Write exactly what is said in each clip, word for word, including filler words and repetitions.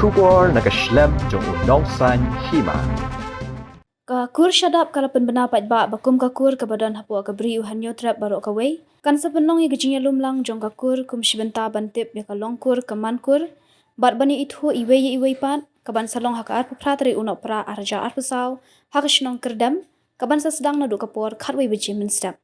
Khubor na ka shlem jong u Nongsaiñ Hima. Ka kur Shadap ka la pynbna paidbah ba kum ka kur kaba don hapoh ka Bri u Hynñiewtrep baroh kawei, kan sa pynlong ïa ka jingïalum lang jong ka kur kum shi bynta ban tip ïa ka longkur ka mankur bad ban ïa ithuh iwei ïa iwei pat, kaban sa long ha ka arphew phra tarik u Nohprah ar hajar arphew saw ha ka shnong Kyrdem, kaban sa sdang naduh ka por khatwei baje mynstep.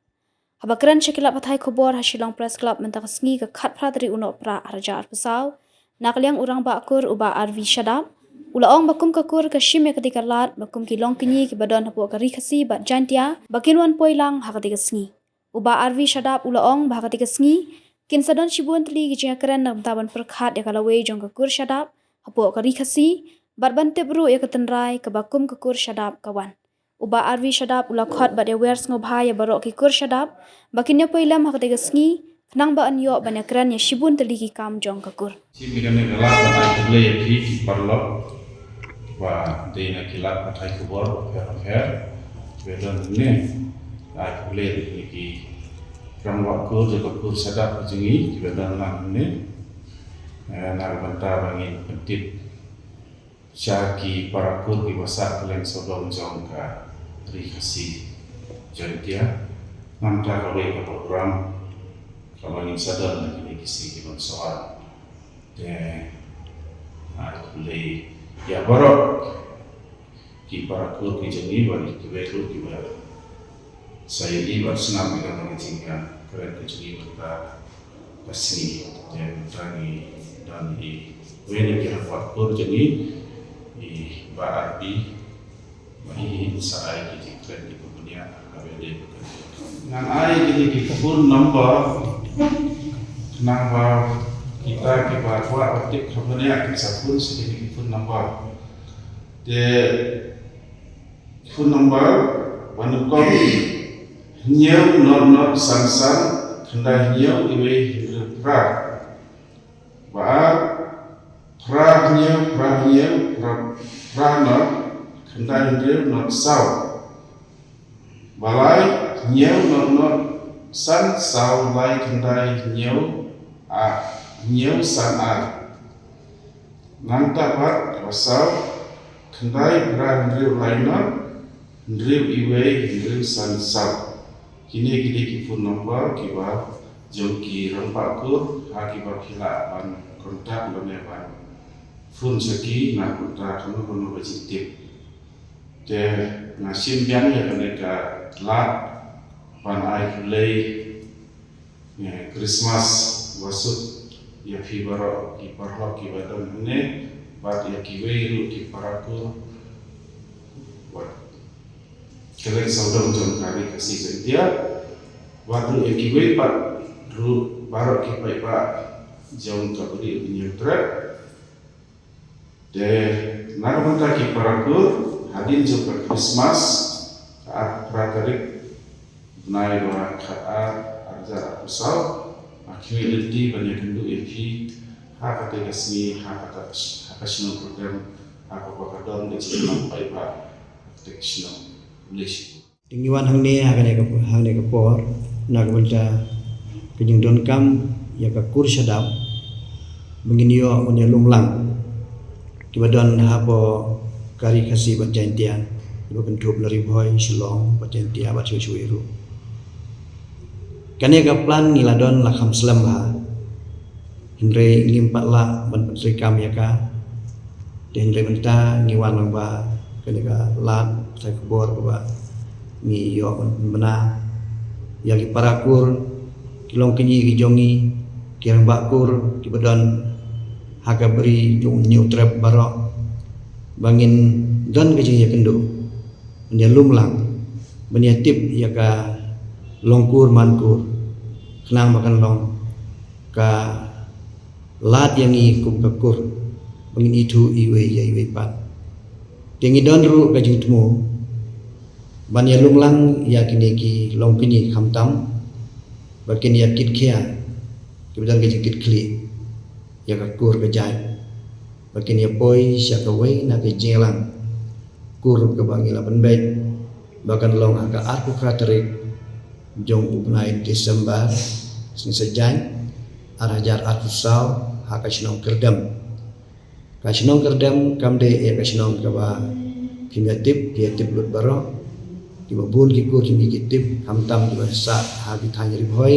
Haba kren sha ki lad pathai khubor ha Shillong Press Club mynta ka sngi ka khatphra tarik u Nohprah ar hajar arphew saw, na ka liang u Rangbah Kur u Bah R V Shadap u la ong ba kum ka kur ka shim ïa katei ka lad ba kum ki longkñi kiba don hapoh ka Ri Khasi bad Jaintia ba kin wan poi lang ha katei ka sngi. U Bah R V Shadap u la ong ba ha katei ka sngi kin sa don shibun tylli ki jingïakren na ka bynta ban pyrkhat ïa ka lawei jong ka kur Shadap hapoh ka Ri Khasi bad ban tip ruh ïa ka tynrai kaba kum ka kur Shadap ka wan. U Bah R V Shadap u la khot bad ïawer sngewbha ïa baroh ki kur Shadap ba kin ïa poi lem ha katei ka sngi khnang ba yn ïoh ban ïakren ïa shibun tylli ki kam jong ka kur. Shi mi kane ka lad ban ai khublei ïa phi ki paralok ba dei na ki lad pathai khubor bapher bapher. Ba don ne ai khublei ïa ki rangbah kur jong ka kur Shadap jong ngi kiba don lang ne. Eh, na ka bynta ba ngin pyntip sha ki para kur kiba sah kylleng sawdong jong ka Ri Khasi Jaintia. Nangta kawei ka program kaba ngin sa don ha kine ki sngi kiban sa wan. Te ai khublei ïa baroh ki para kur ki jong ngi bad kiwei ruh kiba sa ïohi bad sngap ïa kane ka jingkren ka jong ngi mynta ka sngi. Te mynta ngi don iwei na ki rangbah kur jong ngi, i Bah R V, ba i sa ai ki jingkren kiba bniah ha ba dei ba ka. Ngan ai kine ki phone number khnang ba kita kiba kwah ban tip kaba bniah kin sa phone sha kine ki phone number. Te phone number ba nyngkong hynñiew not not san san khyndai hynñiew iwei hynriew phra. Ba ar phra hynñiew phra hynñiew phra, phra not khyndai hynriew not saw. Ba lai hynñiew not not san saw lai khyndai hynñiew a hynñiew san ar. Nangta pat ba saw khyndai phra hynriew lai not hynriew iwei hynriew san saw. Kine ki dei ki phone number kiba jong ki rangbah kur ha kiba phi lah ban contact lane ban phone sha ki na ka bynta kano kano ka jingtip. Te nga shim biang ïa kane ka lad ban ai khublei, eh, Christmas basuk ïa phi baroh ki paralok kiba don hangne bad ïa kiwei ruh ki para kur bad kylleng sawdong jong ka Ri Khasi Jaintia bad ruh ïa kiwei pat ruh baroh ki paidbah jong ka Bri u Hynñiewtrep. Te na ka bynta ki para kur, hadien jong ka Christmas ka arphew phra tarik bnai ba khatar ar hajar arphew saw, nga khmih lynti ban ïakynduh ïa phi ha katei ka sngi ha kata, ha ka shnong Kyrdem ha kaba ka don ka jingïalang paidbah ha katei ka shnong. Khublei shibun. Te ngi wan hangne ha kane ka, ha kane ka por na ka bynta ka jingdonkam ïa ka kur Shadap ba ngin ïoh ban ïalum lang kiba don hapoh ka Ri Khasi bad Jaintia kiba kynthup na Ri Bhoi, Shillong bad Jaintia bad shuwa shuwa ruh. Kane ka plan ngi la don la kham slem bha. Hynrei ngim pat lah ban pyntreikam ïa ka. Te hynrei mynta ngi wan lang ba kane ka lad pathai khubor kaba ngi ïoh ban pynbna ïa ki para kur, ki longkñi ki jong ngi, ki rangbah kur kiba don ha ka Bri jong u Hynñiewtrep baroh ba ngin don ka jingïakynduh ban ïalum lang ban ïatip ïa ka longkur mankur khnang ba kan long ka lad ïa ngi kum ka kur ba ngin ithuh iwei ïa iwei pat. Te ngi don ruh ka jingthmu ban ïalum lang ïa kine ki longkñi khamtam ba kin ïa kit khia kiba don ka jingkit khlieh ïa ka kur ka jait ba kin ïa poi sha kawei na ka jingïalang kur kaba ngi la pynbeit ba kan long ha ka arphew phra tarik jong u bnai December, sngi Saitjaiñ, ar hajar arphew saw ha ka shnong Kyrdem. Ka shnong Kyrdem kam dei ïa ka shnong kaba phim ïa tip, phi ïa tip lut baroh. Kiba bun ki kur jong ngi ki tip, khamtam kiba sah ha ki thaiñ Ri Bhoi.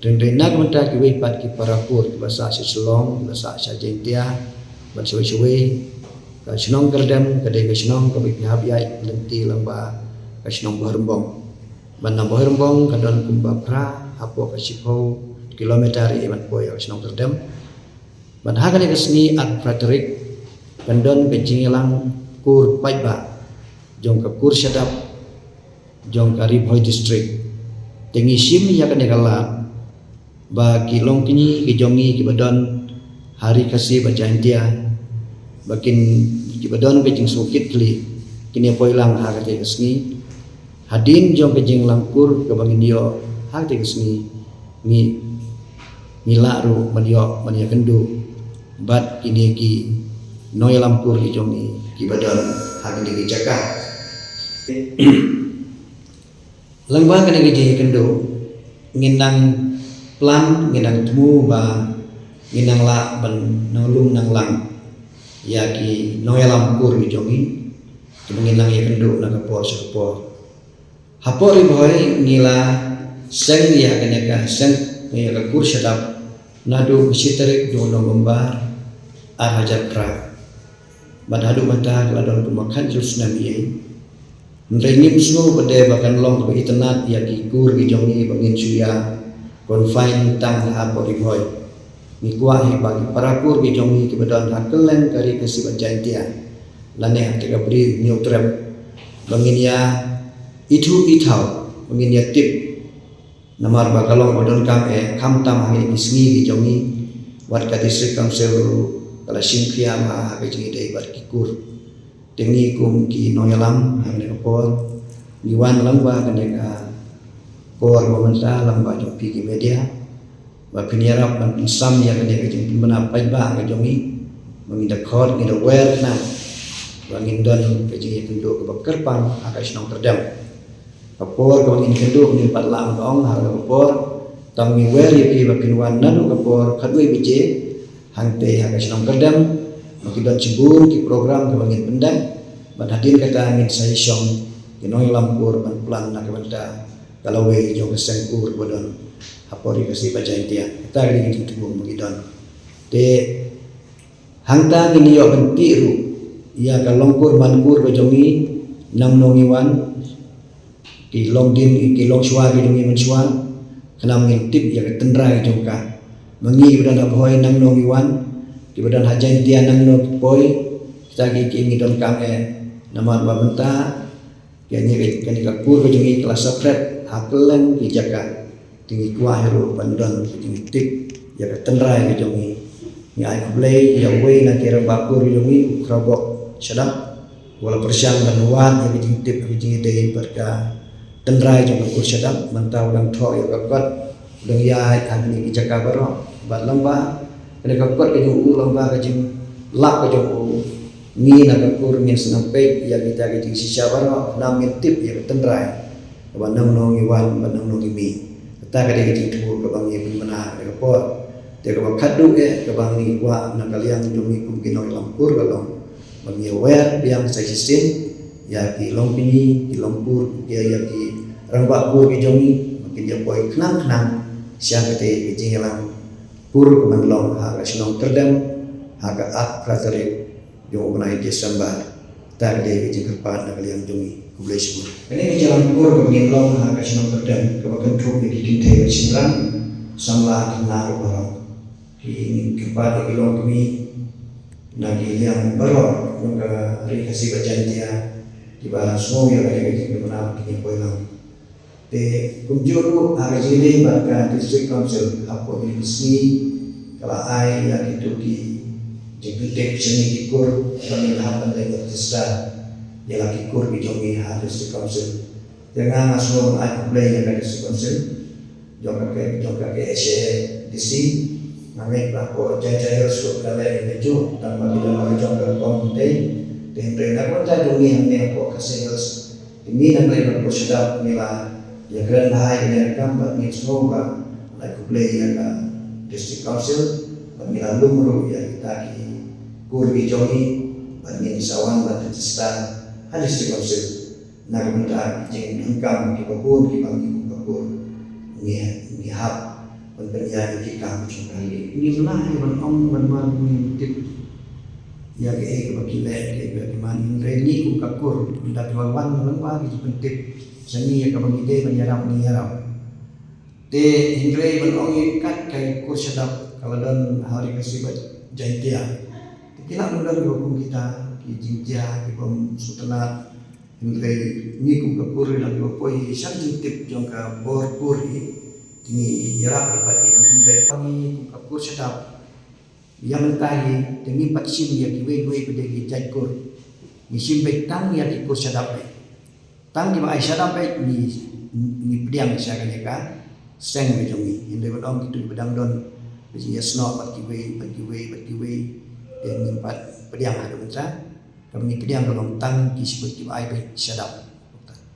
Hynrei na ka bynta kiwei pat ki para kur kiba sah sha Shillong, kiba sah sha Jaintia bad shawei shawei, ka shnong Kyrdem ka dei ka shnong kaba phi hap ïaid lynti lyngba ka shnong Bhoirymbong. Bad na Bhoirymbong ka don kumba phra hapoh ka shiphew kilometer ïa ban poi ïa ka shnong Kyrdem. Bad ha kane ka sngi arphew phra tarik kan don ka jingïalang kur paidbah jong ka kur shadap jong ka Ri Bhoi District. Te ngi shim ïa kane ka lad ba ki longkñi ki jong ngi kiba don ha Ri Khasi bad Jaintia, ba kin, kiba don ka jingsngewkitkhlieh, kin ïa poi lang ha kata ka sngi. Hadien jong ka jingïalang kur kaba ngin ïoh ha kata ka sngi, ngi, ngi lah ruh ban ïoh ban ïakynduh bad kine ki nongïalam kur ki jong ngi kiba don ha kine ki jaka. Lyngba kane ka jingïakynduh, ngin nang plan, ngin nang thmu ba ngin nang lah ban nang lum nang lang ïa ki nongïalam kur ki jong ngi, kiba ngin nang ïakynduh na ka por sha ka por. Hapoh Ri Bhoi ngi la seng ïa kane ka seng, ïa ka kur shadap naduh ka shi tarik jong u November ar hajar phra. Bad haduh mynta ka la don kumba khatsaw snem ïa. Hynrei ngim sngew pat de ba kan long kaba itynnad ïa ki kur ki jong ngi ba ngin shu ïa confine tang hapoh Ri Bhoi. Ngi kwah hi ba ki para kur ki jong ngi kiba don ha kylleng ka Ri Khasi bad Jaintia, lane ha kata ka Bri Hynñiewtrep, ba ngin ïa ithuh ithaw, ba ngin ïa tip. Namar ba ka long ba donkam eh, khamtam ha kine ki sngi ki jong ngi, wat ka District Council ruh ka la shim khia ma ha ka jingïadei bad ki kur. Te ngi kum ki nongïalam ha kane ka por, ngi wan lyngba kane ka por ba mynta lyngba jong phi ki media, ba phin ïarap ban pynsam ïa kane ka jingpynbna paidbah ka jong ngi, ba ngin da khot, ngin da wer khnang ba ngin don ka jingïakynduh kaba kyrpang ha ka shnong Kyrdem. Ka por kaba ngin kynduh ngin pat lah ban ong ha ka por. Tang ngi wer ïa phi ba phin wan naduh ka por khatwei baje hangtei ha ka shnong Kyrdem, ba ki don shibun ki program kaba ngin pyndep. Bad hadien kata ngin sa ïashong ki nongïalam kur ban plan na ka bynta ka lawei jong ka seng kur ba don hapoh Ri Khasi bad Jaintia. Kata ka dei ka jingthmu ba ngi don. Te hangta ngin ïoh ban tip ruh ïa ka long kur man kur ka jong ngi, nangno ngi wan, ki long dien, ki long shuwa ki jong ngi mynshuwa, khnang ngin tip ïa ka tynrai jong ka. Ma ngi kiba don ha Bhoi nangno ngi wan, kiba don ha Jaintia nangno ki poi, kita ki, ki ngi donkam eh, namar ba mynta kane ka, kane ka kur ka jong ngi ka la separate ha kylleng ki jaka. Te ngi kwah hi ruh ban don ka jingtip ïa ka tynrai ka jong ngi. Ngi ai khublei ïa uwei na ki rangbah kur ka jong ngi, u Khrawbok Shadap, u la pyrshang ban wad ïa ka jingtip, ka jingïadei bad ka tynrai jong ka kur Shadap. Mynta u dang thoh ïa ka kot, u dang ïaid ha kine ki jaka baroh. Bad lyngba kane ka kot ka jong u, lyngba ka jinglap ka jong u, ngi na ka kur ngin sa nang peit ïa kita ki jingshisha baroh, khnang ngin tip ïa ka tynrai kaba nangno ngi wan, ba nangno ngi mih. Kata ka dei ka jingthmu kaba ngi pynbna ha kane ka por. Te kaba khatduh eh kaba ngi kwah na ka liang jong ngi kum ki nongïalam kur ka long ba ngi wer biang sa shisien ïa ki longkñi, ki longkur, ïa, ïa ki rangbah kur ki jong ngi, ba kin ïa poi khnang khnang sha kata ka jingïalang kur kaban long ha ka shnong Kyrdem ha ka arphew phra tarik jong u bnai December. Kata ka dei ka jingkyrpad na ka liang jong ngi. Khublei shibun. Kane ka jingïalang kur kaba ngin long ha ka shnong Kyrdem kaba kynthup ïa ki kynthei bad shynrang, samla khynnah baroh. Ki, ngin kyrpad ïa ki longkmie na ki liang baroh jong ka Ri Khasi bad Jaintia kiba sngew ïa kane ka jingkyrpad, kin ïa poi lang. Te kumjuh ruh ha ka jingïadei bad ka District Council, hapoh kine ki sngi ka la ai ïa kito ki jingpyntip sha kine ki kur ba ngin hap ban leit register ïa la ki kur ki jong ngi ha District Council. Te nga, nga sngewbha ban ai khublei ïa ka District Council jong ka, jong ka K H A D C. Nga ngeit ba hapoh Jaintia Hills ruh ka la leh ïa kajuh, tang ba ki don la ka jong ka rukom. Te, te hynrei na ka bynta jong ngi hangne hapoh Khasi Hills, te ngi nang leit ban pyrshah, ngi la ïakren bha ïa kane ka kam bad ngi sngewbha ban ai khublei ïa ka District Council bad ngi la lum ruh ïa kita ki Kur ki jong ngi, ban ngin sa wan ban register ha District Council. Na ka bynta ki jingdonkam kiba bun kiba ngi kum ka kur ngi, ngi hap ban pynïaid ïa ki kam ki jong ka. Ngim lah ïa ban ong ban wan ngim tip ïa kaei kaba ki leh, kaei kaba ki man, hynrei ngi kum ka kur, ynda kiba wan lyngba ki ju pyntip sha ngi ïa kaba ngi dei ban ïarap, ngi ïarap. Te hynrei ban ong ïa kat ka kur shadap ka la don ha Ri Khasi bad Jaintia. Te ki lah ban don kiba kum kita, ki jingjia, ki bym sngewtynnat. Hynrei ngi kum ka kur, ynda kiba poi sha ka jingtip jong ka bor kur hi, te ngi ïarap ïa bad ïa ban pynbeit. Ngi kum ka kur shadap, ïa mynta hi te ngim pat shim ïa kiwei kiwei pat de ki jait kur. Ngi shim beit tang ïa ki kur shadap beit. Tang kiba ai shadap beit ngi, ngi pdiang sha kane ka seng ka jong ngi. Hynrei ban ong kito kiba dang don ka jingïasnoh bad kiwei, bad kiwei, bad kiwei, te ngim pat pdiang haduh mynta. Kaba ngi pdiang ka long tang ki shibit kiba ai beit shadap.